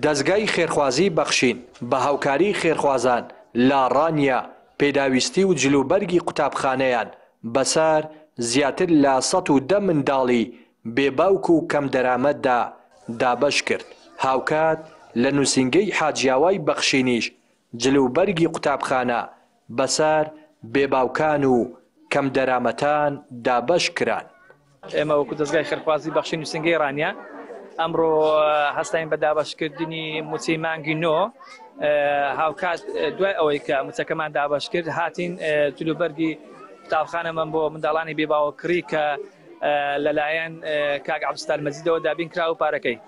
دەزگای خێرخوازی بەخشین بە هاوکاری خێرخوازان لە ڕانیە پێداویستی و جلوبەرگی قوتابخانەیان بەسەر زیاتر لە 110 منداڵی بێ باوک و کەمدەرامەتدا دابەش کرد، هاوکات لە نووسینگەی حاجیاوای بەخشینیش جلوبەرگی قوتابخانە بەسەر بێباوکان و کەمدەرامەتان دابەش کران. ئێمە وەکو دەزگای خێرخوازی بەخشین نووسینگەی ڕانیە ئەمڕۆ هەستاین بە دابەشکردنی مووچەی مانگی نۆ، هاوکات دوای ئەوەی کە مووچەکەمان دابەش کرد هاتین جلوبەرگی قوتابخانەمان بۆ منداڵانی بێباوە کڕی کە لەلایەن کاک عەبدولستار مەجیدەوە دابین کرا و پارەکەی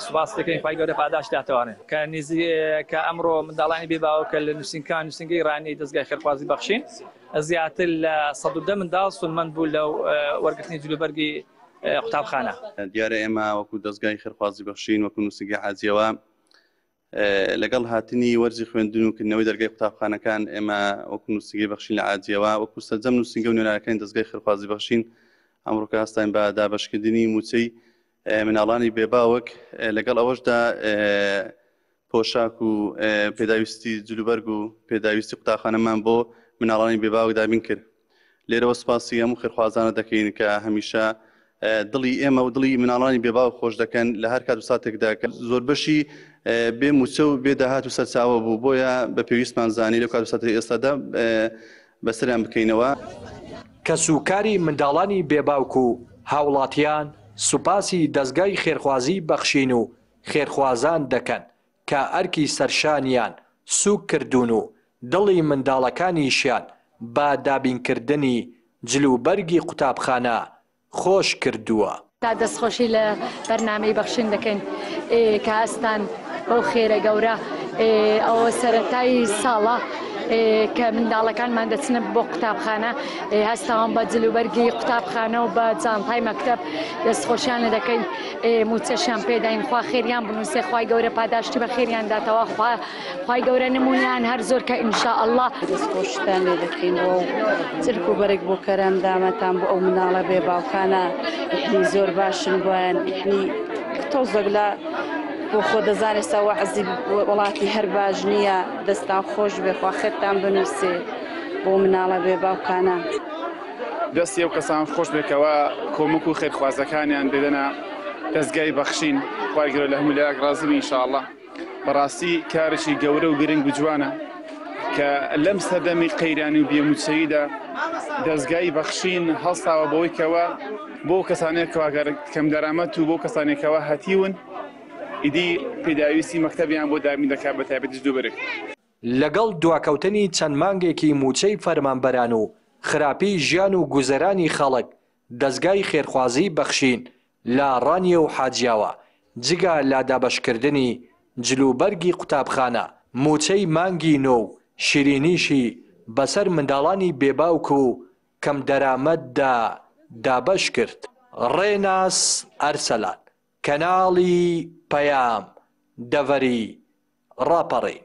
سوپاس دەکەین خوای گەورە پاداشت داتەوانێ کە نزی کە ئەمڕۆ منداڵانی بێ باوکە لە نووسینکان نووسینگەی ڕانی دەزگای خێرخوازی بەخشین زیاتر لە 110 منداڵ سوودمەند بوو لە وەرگرتنی جلوبەرگی قوتابخانە. دیارە ئێمە وەکو دەزگای خێرخوازی بەخشین وەکو نووسینگەی حاجیەوە لەگەڵ هاتنی وەرزی خوێندن و کردنەوەی دەرگای قوتابخانەکان ئێمە وەکو نووسینگەی بەخشین لە عاجیەوە وەکو سەرجەم نووسینگە و نوێنەرەکانی دەزگای خێرخوازی بەخشین ئەمڕۆکە هەستاین بە دابەشکردنی مووچەی مناڵانی بێباوک لەگەڵ ئەوەشدا پۆشاک و پێداویستی جلوبەرگ و پێداویستی قوتابخانەمان بۆ مناڵانی بێباوک دابین کرد. لێرەوە سپاسی هەموو خێرخوازانە دەکەین کە هەمیشە دڵی ئێمە و دڵی مناڵانی بێباوک خۆش دەکەن لە هەر کات و ساتێکدا کە زۆربەشی بێ مووچە و بێ داهات و سەرچاوە بوو بۆیە بە پێویستمان زانی لەو کات و ساتەی ئێستادا بەسەریان بکەینەوە. کەسوکاری منداڵانی بێ باوک و هاوڵاتیان سوپاسی دەزگای خێرخوازی بەخشین و خێرخوازان دەکەن کە ئەرکی سەرشانیان سووک کردوون و دڵی منداڵەکانیشیان بە دابینکردنی جلوبەرگی قوتابخانە خۆش کردووە. دەستخۆشی لە بەرنامەی بەخشین دەکەین کە هەستان بەو خێرە گەورە، ئەوە سەرەتای ساڵە کە منداڵەکانمان دەچنە بۆ قوتابخانە هەستاون بە جلوبەرگی قوتابخانە و بە جانتای مەکتەب دەستخۆشیان لێ دەکەین موچەشیان پێداین خوا خێریان بنووسێ خوای گەورە پاداشتی بە خێریان داتەوە خوا خوای گەورە نمونیان هەر زۆر کە ان شاء اللە. دەست خۆشتان لێ دەکەین بۆ ئەو چرک و بەرگ بۆ کەران دامەتان بۆ ئەو مناڵە بێ باوکانە یحنی زۆر باشن بۆیان یحنی تۆزەک لە بۆ خۆ دەزانێ سا وەعزی وڵاتی هەر باش نییە دەستان خۆش بێ خوا خێرتان بنووسێ بۆ مناڵە بێ باوکانە. دەستی ئەو کەسان خۆش بێ کەوا کۆمەک و خێرخوازەکانیان دەدەنە دەزگای بەخشین خوای گەورە لە هەموو لایەک ڕازی بێ ان شاء اللە. بەڕاستی کارێکی گەورە و گرنگ و جوانە کە لەم سەردەمی قەیرانی و بێموچەییدا دەزگای بەخشین هەڵساوە بەوەی کەوا بۆ کەسانێک کەوا کەمدەرامەت و بۆ کەسانێکەوە هەتیون ئیدی پێداویستی مەکتەبیان بۆ دابین دەکات بە تایبەتیش دووبەرگ. لەگەڵ دواکەوتنی چەند مانگێکی مووچەی فەرمانبەران و خراپی ژیان و گوزەرانی خەڵک، دەزگای خێرخوازیی بەخشین لە ڕانیە و حاجیاوە جگە لە دابەشکردنی جلوبەرگی قوتابخانە، مووچەی مانگی نۆ و شیرینیشی بەسەر منداڵانی بێباوک و کەمدەرامەتدا دابەشکرد. ڕێناس ئەرسەلان، کەناڵی پەیام، دەڤەری ڕاپەڕین.